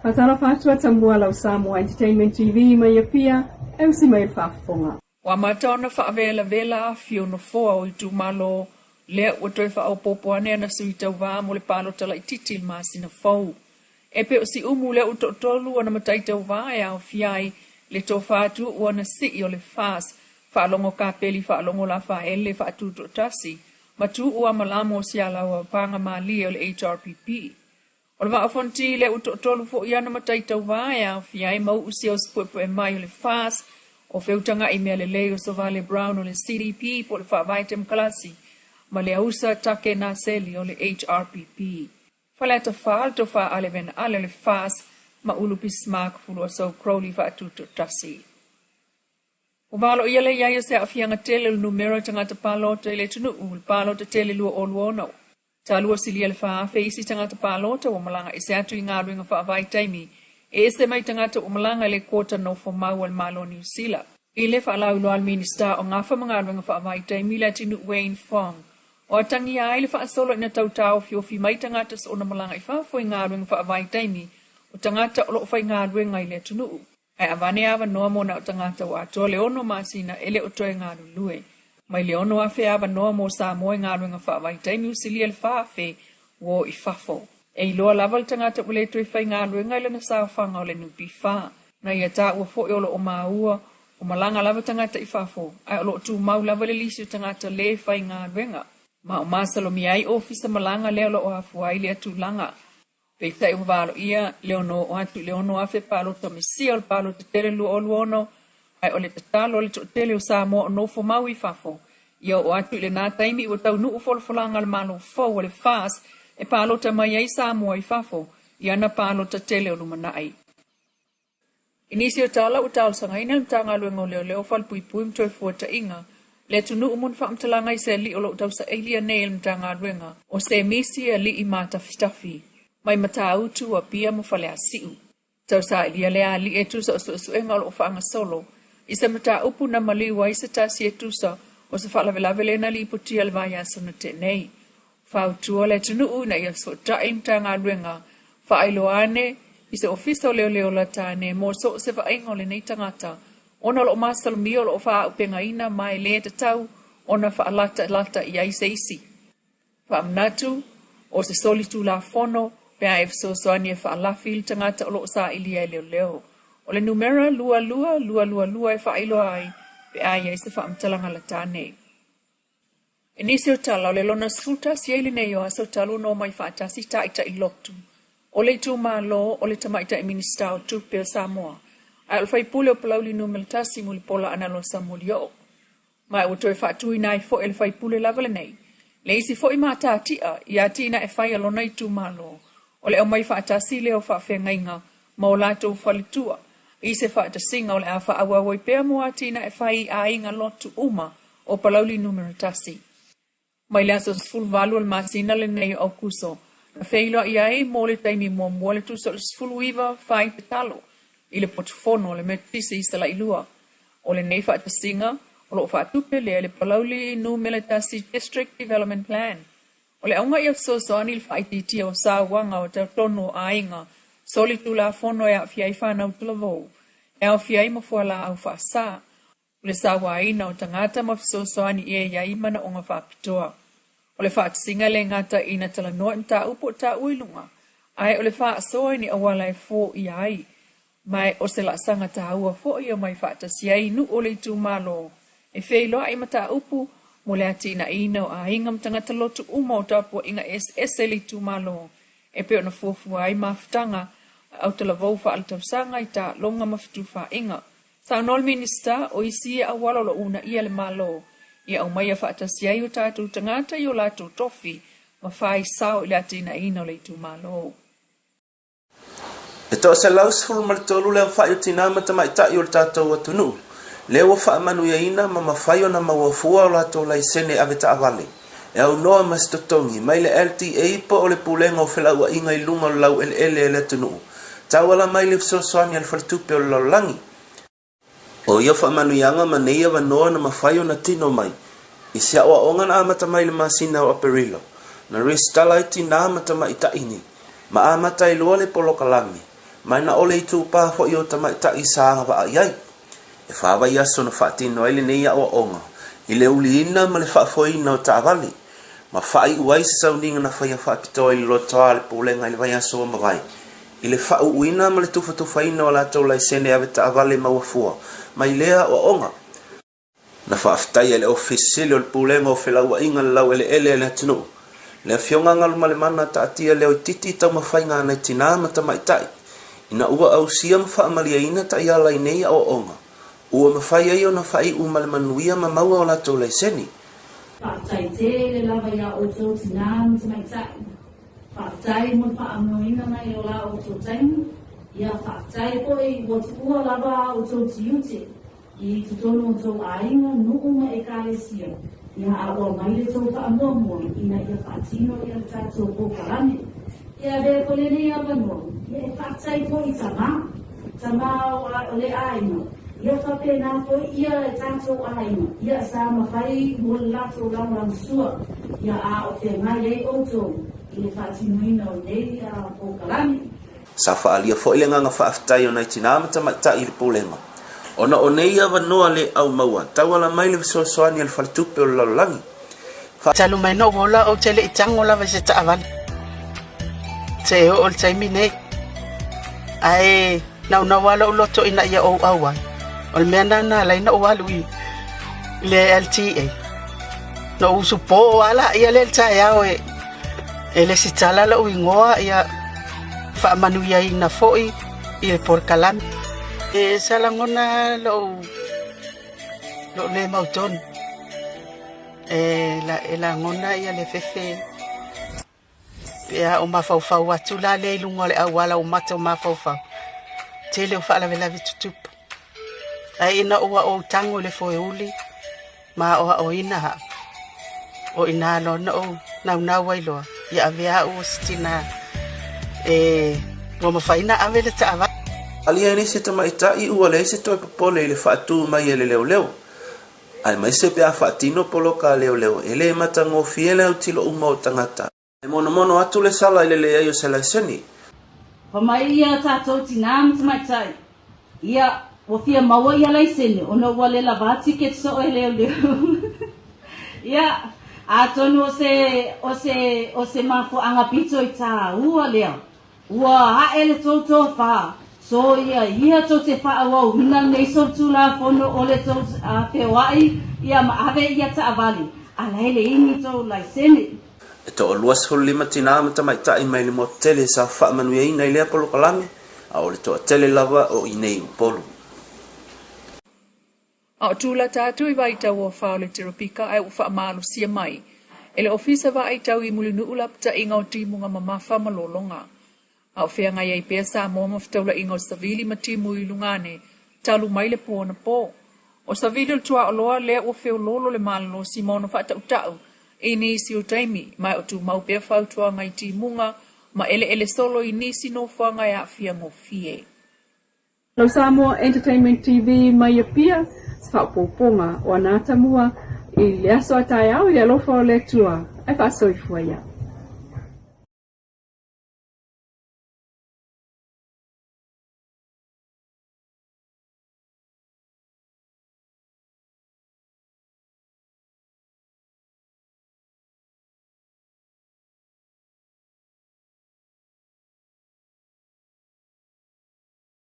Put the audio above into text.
Faatalofa atu Atamua lau Samoa Entertainment TV mai Apia e usi mai le faafofoga. Ua amata ona faavelavela afi o nofoa o itumalo lea ua toe faaopoopo ane ana sui tauva mo le palota laitiiti i le masina fou. E pei o Siumu lea ua toatolu ana matai tauva e aofia ai le tofa Tuuu ana sii o le FAS, Faalogo Kapeli Faalogo Lafaele Faatutoatasi ma Tuuu Amalamo o Sialaua Paga Malie o le HRPP. O le Vaa o Fonoti lea ua toatolu foi ana matai tauva e aofia ai Mau'u Siaosi Puepuemai o le FAS, o Feutaga'i Mealelei o Sovale Brown o le CDP po o le Faavae Temokalasi, ma Leausa Take Naseli o le HRPP. Faleata 4, le Tofa Ale Vena Ale o le FAS ma Ulu Bismark Fuluasou Crowley Faatutoatasi. Ua valoia le i ai o se aafiaga tele o le numera o tagata palota i le atunuu i le palota tele 2026. Talua silia le 4,000 isi tagata palota ua malaga ese atu i galuega faavaitaimi e ese mai tagata ua malaga i le quota nofo mau a le Malo o Niu Sila. I le faalauiloa a le Minisita o Gafa ma Galuega Faavaitaimi Leatinuu Wayne Fong, o atagia ai le faasolo ina tau taofiofi mai tagata soona malaga i fafo i galuega faavaitaimi o tagata o lo o faigaluega i le atunuu. Ae avane avanoa mo na o tagata ua atoa le 6 masina e le o toe galulue. Mai le 6,000 avanoa mo Samoa i galuega faavaitaimi ua silia le 4,000 ua o i fafo. E iloa lava le tagata ua le toe faigaluega i lana saofaga o le NPF. Na ia taua foi o lo o maua o malaga lava tagata i fafo, ae o lo o tumau lava le lisi o tagata lē faigaluega. Ma o masalomia ai ofisa malaga lea o lo o afua ai lea tulaga. Peitai ua valoia le ono oo atu i le 6,000 palota misia o le palota tele 2026, ae o le tatalo a le toatele o Samoa o nofo mau i fafo, ia oo atu i lena taimi ua taunuu folafolaga a le Malo fou a le FAS e palota mai ai Samoa i fafo i ana palota tele o lumanai. I nisi o tala ua talosagaina le Matagaluega o Leoleo, Falepuipui ma Toefuataiga le atunuu mo ni faamatalaga i se alii o lo o tausaili nei e le Matagaluega o Semisi Alii Matafitafi mai Matautu, Apia ma Faleasiu. Tausailia lea alii e tusa o suesuega o lo o faagasolo i se mataupu na maliu ai se tasi e tusa o se faalavelave lea na lipotia le vaiaso na tea nei. Fautua le atunuu ina ia fesootai le Matagaluega faailoa ane i se ofisa o leoleo lata ane mo so o se vaaiga o lenei tagata ona o lo o masalomia o lo o faaaupegaina ma e lē tatau ona faalatalata i ai se isi. Faamanatu, o se soli tulafono pe a e fesoasoani e faalafi i le tagata o lo o sailia e leoleo. O le numera 22222 e faailoa ai pe a i ai se faamatalaga lata ane. I nisi o tala, o le lona 11 ai lenei o aso talu ona omai faatasi taitai lotu o le itumalo o le tamaitai Minisita o Tupe o Samoa, ae o le faipule o Palauli Nu.1 Mulipola Anarosa Molioo. Ma ua toe faatuina ai foi e le faipule lava lenei le isi foi matatia i atinae fai a lona itumalo o le aumai faatasi lea o faafeagaiga ma o latou faletua i se faatasiga o le a faaauau ai pea mo atinae fai i aiga lotu uma o Palauli Nu.1. Mai le aso 18 o le masina lenei o Aokuso, na feiloai ai mo le taimi muamua le tusa o le 19 fai tatalo i le potufono o le Metotisi i Salailua. O lenei faatasiga o lo o faatupe lea e le Palauli Nu.1 District Development Plan. O le auga ia fesoasoani i le faaitiitia o sauaga o totonu o aiga soli tulafono e aafia ai fanau talavou, e aofia ai ma fualaau faasa, o le sauaina o tagata ma fesoasoani i e i ai manaoga faapitoa. O le faatasiga e le gata ina talanoa i mataupu o taua i luga, ae o le faasoa i ni auala e foia ai, ma o se laasaga taua foi e omai faatasi ai nuu o le itumalo e feiloai mataupu mo le atinaeina o aiga ma tagata lotu uma o tapuaiga eseese i le itumalo e pei ona fuafua ai mafutaga a autalavou faaletausaga i taaloga ma fetufaaiga. Saunoa le Minisita o isi ia auala o lo o uunaia le Malo ia aumaia faatasi ai o tatou tagata i o latou tofi ma fai sao i le atinaeina o le itumalo. E 113 le aofai o tinā ma tamaitai o le tatou atunuu lea ua faamanuiaina ma mafai ona maua fua o latou laisene avetaavale e aunoa ma se totogi mai le LTA po o le Pulega o Felauaiga i luga o le laueleele a le atunuu tauala mai le fesoasoani a le Faletupe o le Lalolagi. O ia faamanuiaga ma nei avanoa na mafai ona tino mai i se aoaoga na amata mai i le masina o Aperila, na resitala ai tinā ma tamaitai nei, ma amata ai loa le polokalame. Ma e na o le itupa foi o tamaitai sa agavaa i ai. E fā vaiaso na faatino ai lenei aoaoga i le uliina ma le faafoeina o taavale, ma faaiu ai se sauniga na faia faapitoa i le lotoa a le Pulega i le vaiaso ua mavae, i le faauuina ma le tufatufaina o a latou laisene avetaavale maua fua mai lea aoaoga. Na faafetaia e le Ofisa Sili o le Pulega o Felauaiga le Laueleele a le atunuu, le Afioga Galumalemana Taatia Leoititi i taumafaiga a nai tinā ma tamaitai, ina ua ausia ma faamalieina taiala i nei aoaoga, ua mafai ai ona faaiu ma le manuia ma maua o latou laiseni. Faafetai tele lava iā outou tinā ma tamaitai. Faafetai mo le faamoeina mai o la outou taimi. Ia faafetai foi ua tuua lava a outou tiute I totonu o tou aiga, nuu ma ekalesia, ia a ua mai le tou faamuamua ina ia faatino ia le tatou polokalame. Ia avea foi lenei avanoa, ia e faafetai foi i tama, tama o le aiga, ia faapena foi ia le tatou aiga, ia sa mafai mo le latou lagolagosua, ia a o feagai ai outou i le faatinoina o lenei polokalame. Sa faaalia foi le agaga faafetai o nai tinā ma tamaitai i le Pulega, ona o nei avanoa le aumaua tauala mai le fesoasoani a le Faletupe o le Lalolagi. Talu mai na ou ola ou te le i tago lava i se taavale. Se oo le taimi nei. Ae naunau lava lou loto ina ia ou auai. O le mea lena na ala ai na ou alu i le LTA. Na ou usupo lava laia lea i le taeao e E lesitala lou igoa ia faamanuiaina foi i le polokalame. E sa lagona lou lou le mautonu. E, la, e lagona ia le fefe pe a o mafaufau atu la lea i luga o le auala o mata o mafaufau. Tele o faalavelave tutupu. Ae ina ua ou tago i le foeuli ma aoaoina au, o i inā loa na ou naunau ai loa ia avea au o se tinā e ua mafai ona ave le taavale. Alia e leai se tamaitai ua leai se toe popole i le faatu mai e le leoleo, aemaise pe a faatino poloka a leoleo e le matagofie le autilo uma o tagata. E monomono atu le sala i le leai o se laiseni. Fa mai ia tatou tinā ma tamaitai, ia, ua fia maua ia laisene ona ua le lava ticket soo e leoleo. Ia, atonu o se, o se, o se mafuaaga pito i tāua lea, ua ae le tou tofa, so ia, ia tou te faaauauina lenei solitulafono o le tou feoai ia ma ave ia taavale, a la e leai ni tou laisene. E toalua 15 tinā ma tamaitai mai le motu tele sa faamanuiaina i lea polokalame, a o le toatele lava o i nei Upolu. A o tulata atu i vaitau o fa o le teropika ae ua faamalosia mai e le Ofisa Vaai Tau i Mulinuu lapataiga o timuga mamafa ma lologa. A o feagai ai pea Samoa ma fetaulaiga o savili ma timu i luga ane talu mai le po anapo. O savili o le tuaoloa lea ua feoloolo le malolosi ma ona faatautau i nisi o taimi, ma e o tumau pea fautuaga i timuga ma eleele solo i nisi nofoaga e aafia gofie. Lau Samoa Entertainment TV mai Apia, se faaopoopoga o ana atamua i le aso a taeao i le alofa o le Atua, ae faasoifua ia.